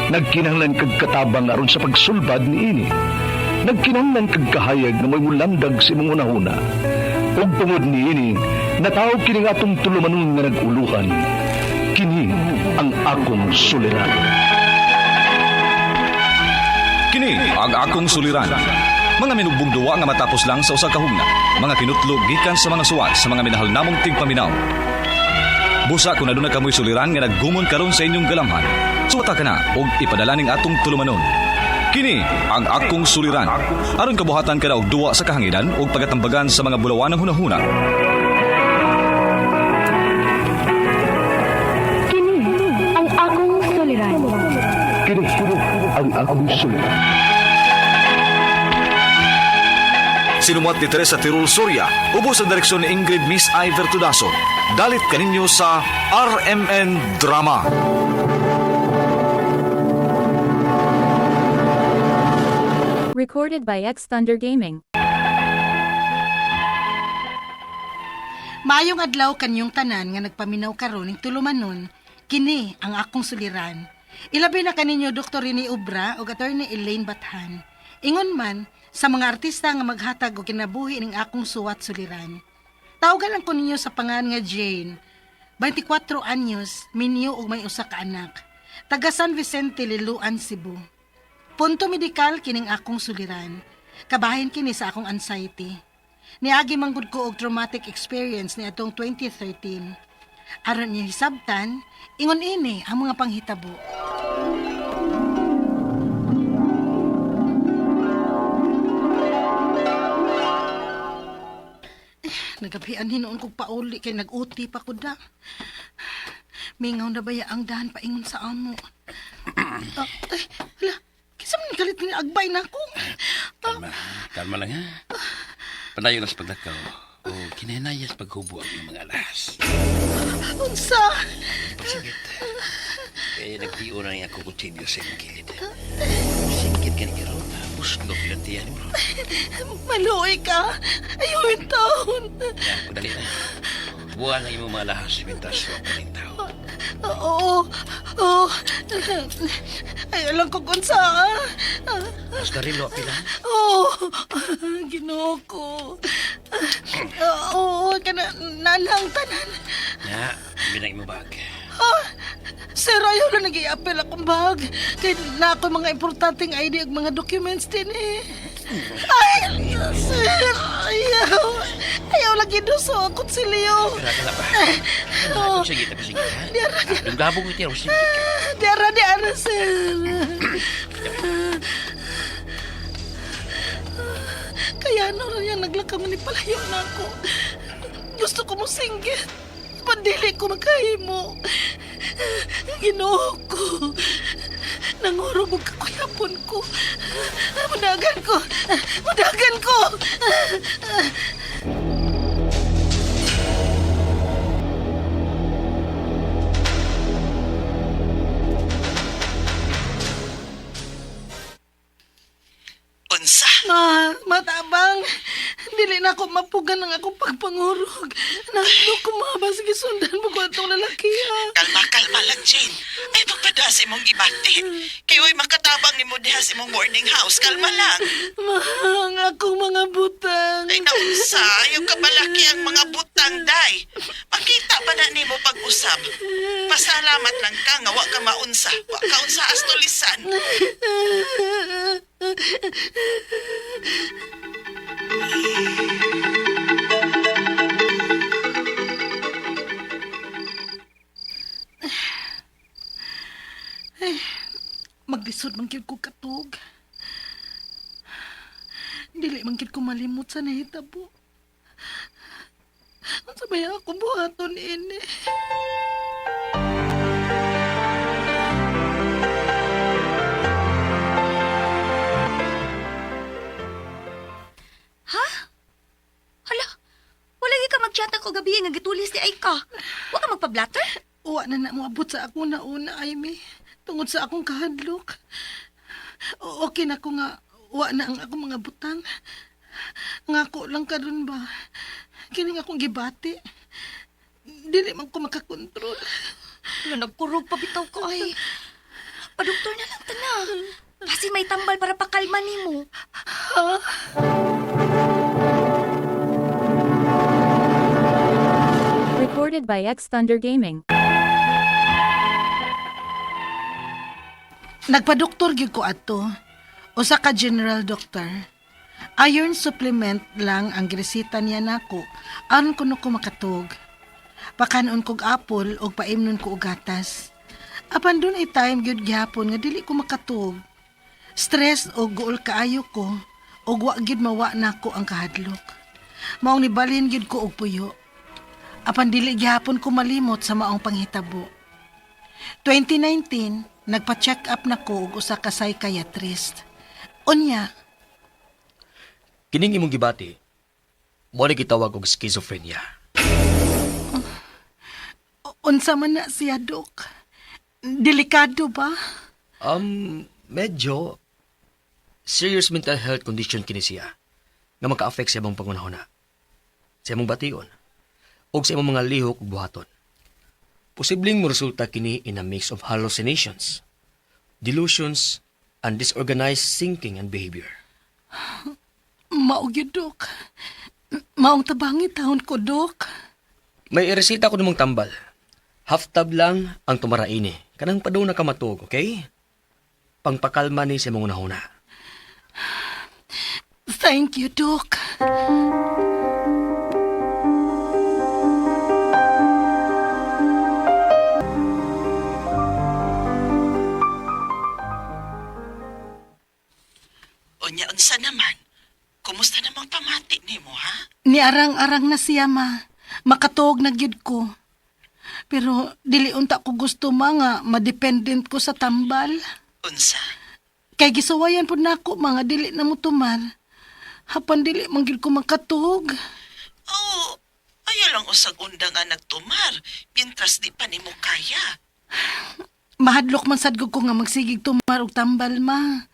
Nagkinahanglan kag katabang aron sa pagsulbad niini. Nagkinahanglan kag kahayag nga mo'y mulamdag sa imong hunahuna. Ug tungod niini, natawo kini nga atong tulumanon nga nag-uluhan. Kini ang akong suliran. Kini ang akong suliran. Mga minugbong duwa nga matapos lang sa usa ka hugna. Mga kinutlo gikan sa mga suwat sa mga minahal namong tigpaminaw. Busa kung aduna kamoy suliran nga naggumon karon sa inyong galamhan. Suwata ka na og ipadala ning atong tulumanon. Kini ang akong suliran. Aron kabuhatan ka na og duwa sa kahanginan ug pagatambagan sa mga bulawanang hunahuna. Kini ang akong suliran. Kini ang akong suliran. Sinumuat ni Teresa Tirul Soria, ubos ang direksyon ni Ingrid Miss I. Vertudaso. Dalit kaninyo sa RMN Drama. Recorded by X Thunder Gaming. Maayong adlaw kanyong tanan nga nagpaminaw karon ning tulumanon, kini ang akong suliran. Ilabi na kaninyo Dr. Rene Obra ug Attorney Elaine Bathan. Ingon man sa mga artista nga maghatag og kinabuhi ning akong suwat suliran. Tawagan lang ko ninyo sa pangan nga Jane. 24 anyos, minyo ug may usa ka anak. Taga San Vicente, Liloan, Cebu. Punto medikal kining akong suliran. Kabahin kini sa akong anxiety. Niagi manggod ko og traumatic experience ni atong 2013. Aron niya hisabtan, ingon ini ang mga panghitabo. Nagapian hinuon kog pauli kay nag-uti pa ko da. Mingaw na baya ang dahan paingon sa amo. Ah, ay, hala, kinsa man kalit ni agbay na ako. Kalma, kalma lang ha. Padayon na sa paglakaw. O kinahinayas paghubo ang iyong mga alas. Unsa? Sige. Kaya nagtiyo na niya ako kutsilyo sa iyong kilid. Singkit ka ni Kiron. Buslok lang tiyan mo. Maluoy ka. Ayaw yung taon. Ya, padali na. Buwan ang imong mga lahas mintas wa pa ning tao. Oo. Oo. Ay, alam ko kung saan. Mas karilo pila. Oo. Ginoo ko. Oo, kana nalang tanan. Ya, binang imong bag. Ah, sir, ayaw lang nag-i-appel akong bag. Kay na ako mga importanteng ID ug mga documents din eh. Ay, sir, ayaw. Ayaw lagi duso ang kutsilyo. Tara ka na ba? Oo. Sige, tapi sige ha. Diara, Dunggabong iti singkit ka. Diara, diara, sir. Kaya ano rin yan, naglakaw ni palayo na ako. Gusto ko mo singgit. Pandili ko makahimo. Ginoo ko. Nangurog og kakuyapon ko. Mudagan ko. Mudagan ko. Unsa? Ma, matabang. Dili na ako mapugan ang akong pagpangurog. Nandok ko mga sige sundan mo ko atong lalaki ha. Kalma, kalma lang, Jane. Ay, pagpada sa imong gibati. Kay way makatabang nimo diha sa imong boarding house. Kalma lang. Ma, ang akong mga butang. Ay, naunsa. Ayaw kabalaki ang mga butang, day. Makita ba na nimo pag-usab? Pasalamat lang ka nga wa ka maunsa. Wa ka unsa astulisan. Maglisod man gyud ko katog. Dili man gyud ko malimot sa nahitabo. Unsa ba akong buhaton ini? Hala, wala gyud ka mag-chat ako gabi nga gitulis ni ay ka. Wa ka magpa-blatter? Uwa na na moabot sa ako na una, Amy. Tungod sa akong kahadlok. Okay na ko nga, uwa na ang akong mga butang. Ngako lang karon ba? Kini nga akong gibati. Dili man ko makakontrol. Hala, nagkurog pa bitaw ko ay. Padoktor na lang. Basin may tambal para pakalma nimo. Recorded by X Thunder Gaming. Nagpadoktor gyud ko adto. Usa ka general doctor. Iron supplement lang ang giresita niya nako aron kuno ko makatug. Pakanon kog apple ug paimnon ko og gatas. Apan dun ay time gyud gihapon nga dili ko makatug. Stress o guol kaayo ko ug wa gyud mawa nako ang kahadlok. Maong nibalhin gyud ko og puyo. Apan dili gihapon ko malimot sa maong panghitabo. 2019, nagpa-check up na ko og usa ka psychiatrist. Unya, Kining imong gibati, mo ni gitawag og schizophrenia. Unsa man na siya, Dok? Delikado ba? Medyo serious mental health condition kini siya nga maka-affect sa imong pangunahuna, sa imong bation, ug sa imong mga lihok ug buhaton. Posibleng moresulta kini in a mix of hallucinations, delusions, and disorganized thinking and behavior. Mao gyud, Dok. Maong tabangi taon ko, Dok. May iresita ko namang tambal. Half tab lang ang tumaraini. Kanang padaw na ka matuog, okay? Pangpakalma ni sa imong unahuna. Thank you, Dok. Unya unsa naman? Kumusta namang pamati nimo ha? Niarang-arang na siya, ma. Makatuog na gyud ko. Pero dili unta ko gusto ma nga madependent ko sa tambal. Unsa? Kay gisuwayan pud nako mga dili na mo tumar. Hapan dili man gyud ko makatuog. Oo, ayaw lang usag unda nga nagtumar, mientras di pa nimo kaya. Mahadlok man sad gud ko nga magsigig tumar og tambal ma.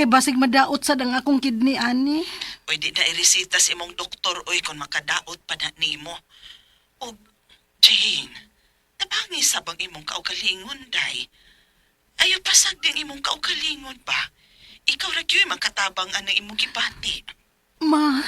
Kay basig madaot sad ang akong kidney ani. Pwede na iresita sa imong doktor oy kung makadaot pa na nimo. Og Jane, tabangi sa bang imong kaugalingon day. Ayaw pasag din imong kaugalingon ba? Ikaw ra gyud makatabang anang imong gibati. Ma,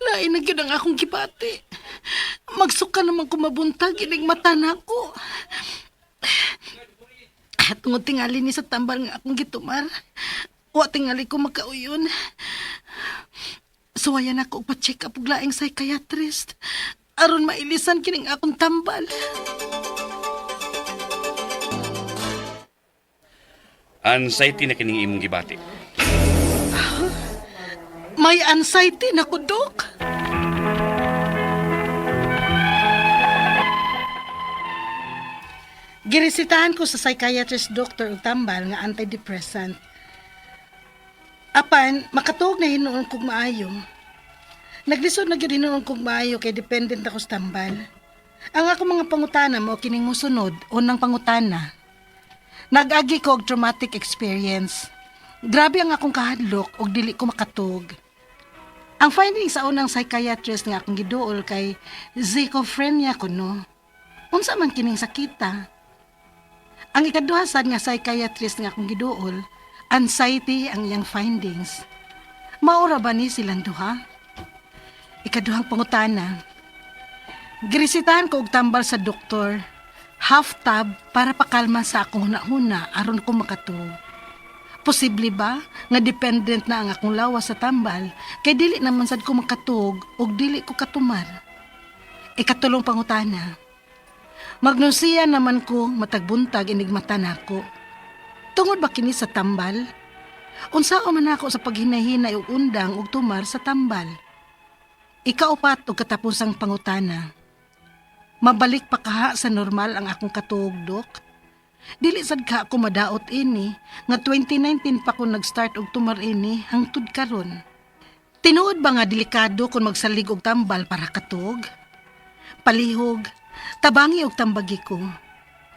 lain na gyud ang akong gibati. Magsuka naman ko mabuntag, inig mata na ako. Tungod tingali ni sa tambal nga akong gitumar. Wa tingali ko makauyon. Suwayan ako og pa-check up og laing psychiatrist. Aron mailisan kining akong tambal. Anxiety na kining imong gibati. May anxiety na ko, Dok. Giresitahan ko sa psychiatrist doctor og tambal nga antidepressant. Apan, makatuog na hinuon kog maayo. Naglisod na gyud hinuon kog maayo kay dependent ako sa tambal. Ang ako mga pangutana mo kining mosunod unang pangutana. Nag-agi ko og traumatic experience. Grabe ang akong kahadlok og dili ko makatug. Ang finding sa unang psychiatrist nga akong giduol kay schizophrenia kuno. Unsa man kining sakita? Ang ikaduha sad nga psychiatrist nga akong giduol, anxiety ang iyang findings. Maura ba ni silang duha? Ikaduhang pangutana. Giresitahan ko og tambal sa doktor. Half tab para pakalma sa akong hunahuna aron ko makatuog. Posible ba nga dependent na ang akong lawas sa tambal kay dili naman sad ko makatuog ug dili ko katumar. Ikatulong pangutana. Magnusiya naman ko matagbuntag inig mata nako. Tungod ba kini sa tambal? Unsaon man ako sa paghinahinay og undang ug tumar sa tambal? Ikaupat og katapusang pangutana. Mabalik pa kaha sa normal ang akong katuog, Dok? Dili sad ka ako madaot ini nga 2019 pa ko nag-start og tumar ini hangtod karon. Tinuod ba nga delikado kung magsalig og tambal para katuog? Palihog, tabangi og tambagi ko.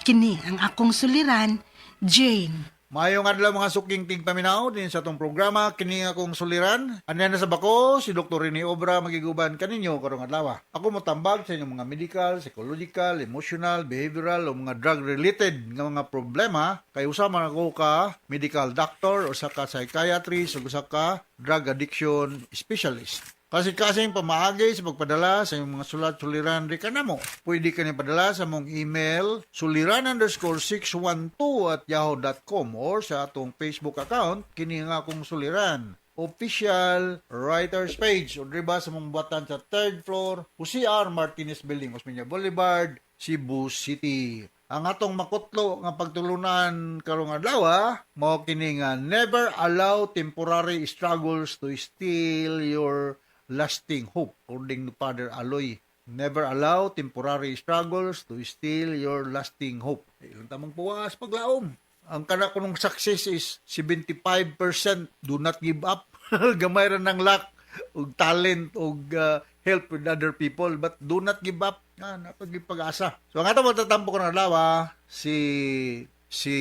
Kini ang akong suliran, Jane. Maayong adlaw, mga suking tigpaminaw din sa atong programa kini nga akong suliran. Aniya na sa bako si Dr. Rene Obra, magiguban kaninyo karong adlaw. Ako motambag sa inyong mga medical, psychological, emotional, behavioral o mga drug related nga mga problema kay usa man ako ka medical doctor, usa ka psychiatrist ug usa ka drug addiction specialist. Kasing-kasing pamaagi sa pagpadala sa inyong mga sulat, suliran di kanamo. Pwede ka ni padala sa mong email suliran_612@yahoo.com or sa atong Facebook account, kini nga akong suliran official writers page, o diba sa mong buhatan sa third floor, Jose R. Martinez Building, Osmeña Boulevard, Cebu City. Ang atong makutlo nga pagtulunan karong adlaw mao kini nga "Never allow temporary struggles to steal your lasting hope," according to Father Aloy. "Never allow temporary struggles to steal your lasting hope." Ilang tamang puwas paglaom. Ang kana kunong success is 75% do not give up. Gamay ra ng luck ug talent ug help with other people, but do not give up. Ah, napagipag-asa. So ang ato magtatampo ko ng adlaw, si si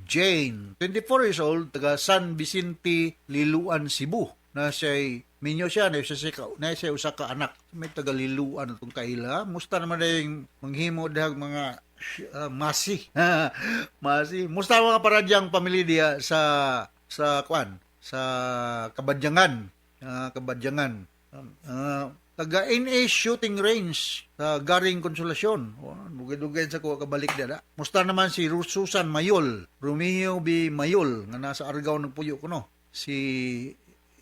Jane, 24 years old, taga San Vicente, Liloan, Cebu. Na siya minyo siya, na siya usa ka anak. May taga Liloan atong kaila. Musta naman dayong manghimo dihag mga masi. Masi. Musta mga paradyang pamilya diya sa kwan, sa Kabadyangan. Kabadyangan. Taga NA Shooting Range sa Garing Consolacion. Oh, dugay-dugay sa kuha kabalik dada. Musta naman si Susan Mayol, Romeo B. Mayol nga nasa Argao nagpuyo kuno. Si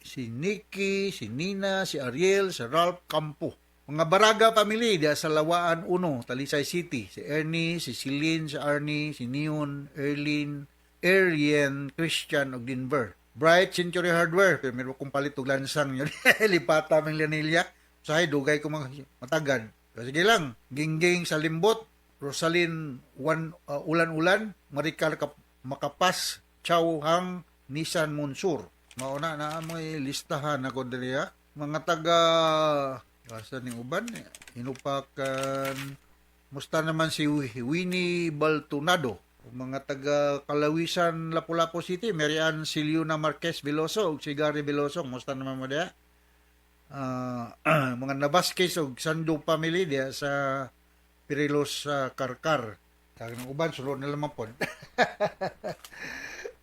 si Nikki, si Nina, si Ariel, si Ralph Campo. Mga Baraga family diya sa Lawaan 1, Talisay City. Si Ernie, si Celine, si Arnie, si Neon, Erlene, Arian, Christian ug Denver. Bright Century Hardware, pero meron kong palit og lansang yun. Lipata mang Lanilla. Usahay dugay ko mga matagad. Pero sige lang, Gingging sa Limbot, Rosalyn Wan, Ulan-Ulan, Maricar Makapas, Chow Hang, Nissan Monsur. Mauna na may listahan ako diri ha. Mga taga asa ning uban Hinupakan. Musta naman si Winnie Baltunado. Mga taga Kalawisan, Lapu-Lapu City, Mary Ann Siliuna Marquez Veloso ug si Gary Veloso. Musta naman mo diha? Mga Navasquez ug Sando family diha sa Perilos sa Karkar. Kag ng uban sulod na lamang pod.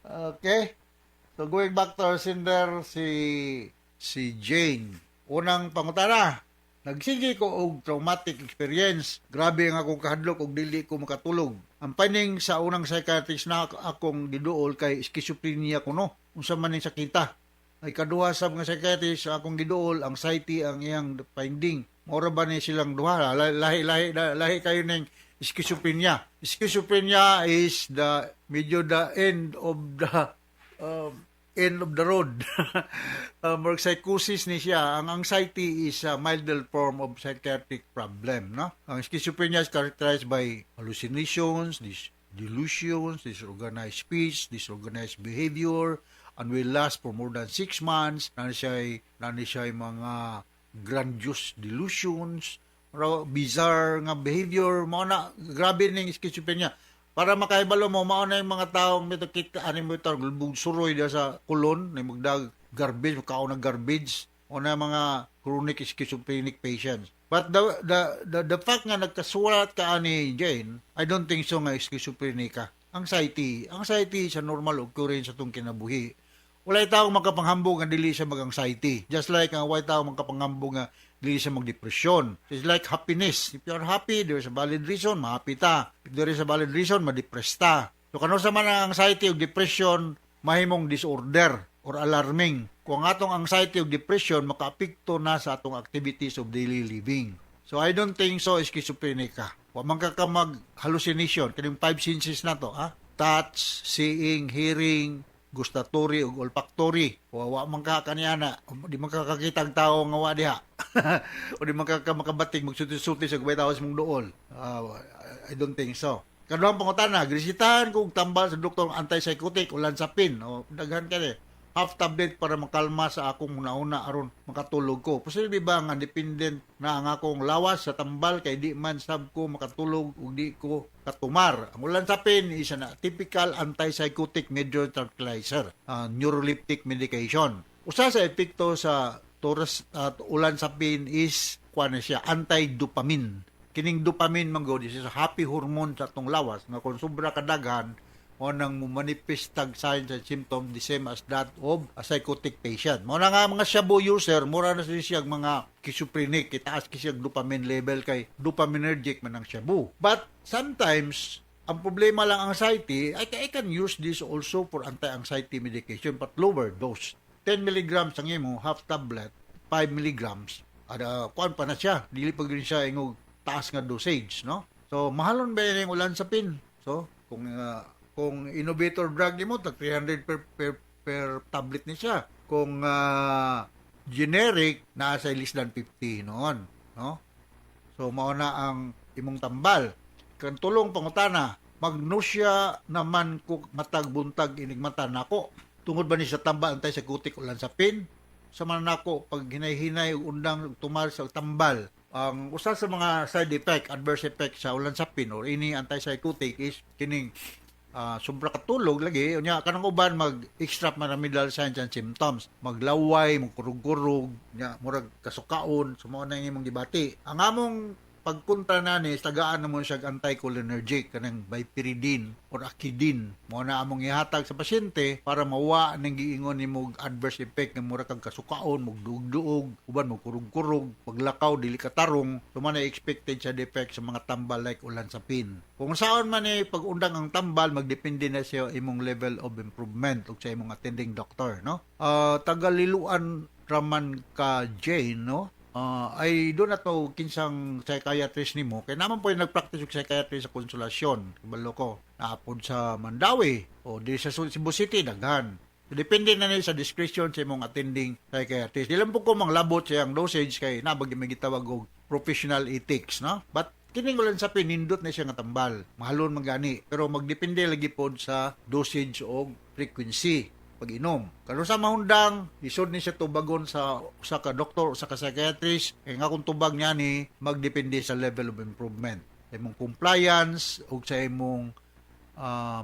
Okay. So going back to our sender, si si Jane. Unang pangutana. Nagsige ko og traumatic experience. Grabe ang akong kahadlok og dili ko makatulog. Ang finding sa unang psychiatrist na akong giduol kay schizophrenia kuno. Unsa man ning sakita? Ay kaduha sa mga psychiatrist sa akong giduol, anxiety ang iyang finding. Mora ba ni silang duha? Lahi lahi lahi kayo ning schizophrenia. Schizophrenia is the medyo the end of the road. More psychosis ni siya. Ang anxiety is a milder form of psychiatric problem, no? Ang schizophrenia is characterized by hallucinations, delusions, disorganized speech, disorganized behavior, and will last for more than 6 months. Nani siya mga grandiose delusions, raw bizarre nga behavior, mao na grabe ning schizophrenia. Para makahibalo mo, mao na yung mga taong mito kita ani mo ito lubog suroy diya sa kulon, ni magdag garbage, kaon ng garbage, o na mga chronic schizophrenic patients. But the fact nga nagkasulat ka ani Jane, I don't think so nga schizophrenic ka. Anxiety, anxiety sa normal occurrence sa itong kinabuhi. Walay tao makapanghambog nga dili siya mag-anxiety. Just like ang walay tao makapanghambog nga dili siya mag-depression. It's like happiness. If you are happy, there is a valid reason, ma-happy ta. If there is a valid reason, ma-depress ta. So kano sa man ang anxiety o depression mahimong disorder or alarming? Kung ang atong anxiety o depression makaapekto na sa atong activities of daily living. So I don't think so schizophrenic ka. Wa man ka mag hallucination kining five senses na to, ha? Touch, seeing, hearing, gustatory ug olfactory. Wa wa man ka kaniana, di man ka kakita ang tao nga wa diha. O di man ka makabating magsulti-sulti sa gubay tao sa mong duol. I don't think so. Kaduhang pangutana, giresetahan ko og tambal sa doktor antipsychotic o olanzapine o daghan kani. Half tablet para makalma sa akong una-una aron makatulog ko. Posible ba nga dependent na ang akong lawas sa tambal kay di man sab ko makatulog ug di ko katumar? Ang olanzapine is an typical antipsychotic major tranquilizer, neuroleptic medication. Usa sa epekto sa Torres at olanzapine is kuan na siya, anti-dopamine. Kining dopamine man gud is a happy hormone sa atong lawas nga kung sobra kadaghan mo nang mo manifest og signs and symptoms the same as that of a psychotic patient. Mo na nga mga shabu user, mura na sila siyang mga schizophrenic, itaas ki siya dopamine level kay dopaminergic man ang shabu. But sometimes ang problema lang anxiety, I can use this also for anti-anxiety medication but lower dose. 10 milligrams ang imo, half tablet, 5 milligrams. Ada, kuan pa na siya. Dili pa gyud siya ingog taas nga dosage, no? So, mahalon ba yung olanzapine? So, kung innovator drug nimo, tag 300 per tablet ni siya. Kung generic, nasa less than 50 noon, no? So, mao na ang imong tambal. Kan tulong pangutana, mag-nausea naman ko matag buntag inig mata nako. Tungod ba ni sa tambal antipsychotic olanzapine? Sa man nako pag hinay-hinay ug undang ug tumar sa tambal. Ang usa sa mga side effect, adverse effect sa olanzapine or any antipsychotic is kining sobra katulog lagi. Unya kanang uban mag extrapyramidal signs and symptoms, maglaway, magkurug-kurug, nya murag kasukaon. So mao na imong gibati. Ang among pagkontra na ni, tagaan na mo siya anticholinergic, kanang biperiden or akidine. Mo na among ihatag sa pasyente para mawa ning giingon nimo adverse effect nga mura kag kasukaon, mugduog-duog, uban magkurug-kurug, paglakaw dili katarong. So man na expected side effect sa mga tambal like olanzapine. Kung saan man ni pag-undang ang tambal, magdepende na sa imong level of improvement ug sa imong attending doctor, no? Taga-Liloan raman ka, Jane, no? Ay doon na to kinsang psychiatrist nimo kay naman po yung nagpractice og psychiatrist sa Konsolasyon, kabalo ko naapod sa Mandaue o di sa Cebu City, daghan. So, depende na ni sa discretion sa imong attending psychiatrist. Di lang po ko manglabot sa iyang dosage kay nabag may gitawag og professional ethics, no? But kining olanzapine, nindot na siya nga tambal, mahalon man gani, pero magdepende lagi pod sa dosage og frequency pag-inom. Karon sa mahundang, isod ni siya tubagon sa usa ka doktor, usa ka psychiatrist, kay nga kung tubag niya ni magdepende sa level of improvement. Sa imong compliance ug sa imong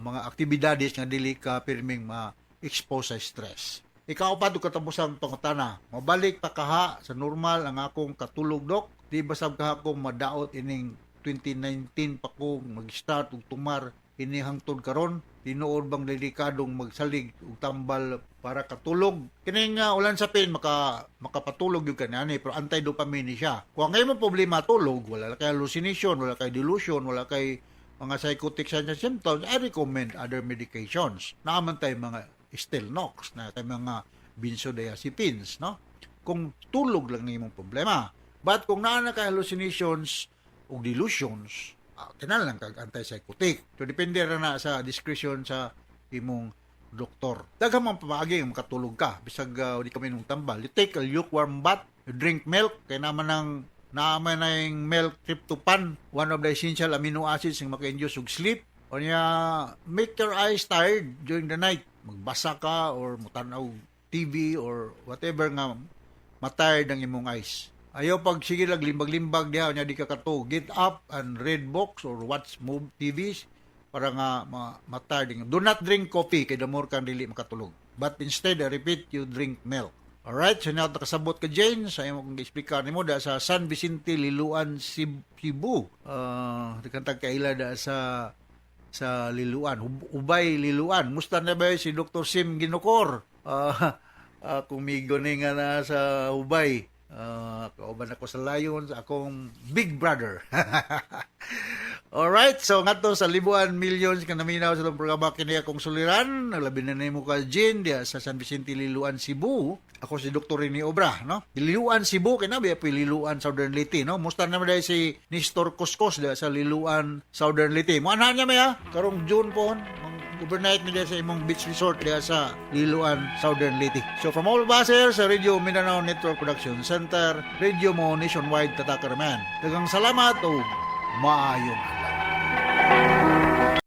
mga aktibidades nga dili ka pirming ma-expose sa stress. Ikaw pa ug katapusang pangutana. Mabalik pa kaha sa normal ang akong katulog, dok? Di ba sab kaha kong madaot ining 2019 pa ko mag-start og tumar ini hangtod karon? Tinuod bang delikadong magsalig og tambal para katulog? Kining olanzapine makapatulog gyud kani pero anti-dopamine ni siya. Kung ang imong problema tulog, wala kay hallucination, wala kay delusion, wala kay mga psychotic signs and symptoms, I recommend other medications. Naaman tay mga Stilnox, na tay mga benzodiazepines, no? Kung tulog lang ni imong problema. But kung naa na kay hallucinations ug delusions, kinahanglan kag antipsychotic. So depende ra na sa discretion sa imong doktor. Daghang mga pamaagi nga makatulog ka bisag di ka minom tambal. You take a lukewarm bath, you drink milk kay naman ang naman na yung milk tryptophan, one of the essential amino acids nga maka-induce og sleep. O niya, make your eyes tired during the night. Magbasa ka or mutanaw TV or whatever nga ma-tired ang imong eyes. Ayaw pag sige lang limbag-limbag diha nya di ka katulog. Get up and read books or watch move TVs para nga ma-tired. Do not drink coffee kay the more kang dili makatulog. But instead, I repeat, you drink milk. Alright, so now nakasabot ka, Jane, sa imo kong gi-explicar nimo da sa San Vicente, Liloan, Cebu. Dikantag kaila da sa Liloan, Ubay, Liloan. Musta na ba si Dr. Sim Ginukor? Kumigo ni nga na sa Ubay. Kauban ako sa Lions, akong big brother. Alright, so ngadto sa libuan millions ka naminaw sa itong programa, kini akong suliran, labi na nimo ka, Jane, diya sa San Vicente, Liloan, Cebu. Ako si Dr. Rene Obra, no? Liloan, Cebu, kay na biya Liloan, Southern Leyte, no? Musta naman dahil si Nestor Coscos diya sa Liloan, Southern Leyte. Mo niya maya, karong June po, overnight mi diya sa imong beach resort diya sa Liloan, Southern Leyte. So from all of us here sa Radio Mindanao Network Production Center, Radio Mo Nationwide, Tatakaraman. Daghang salamat o maayong adlaw.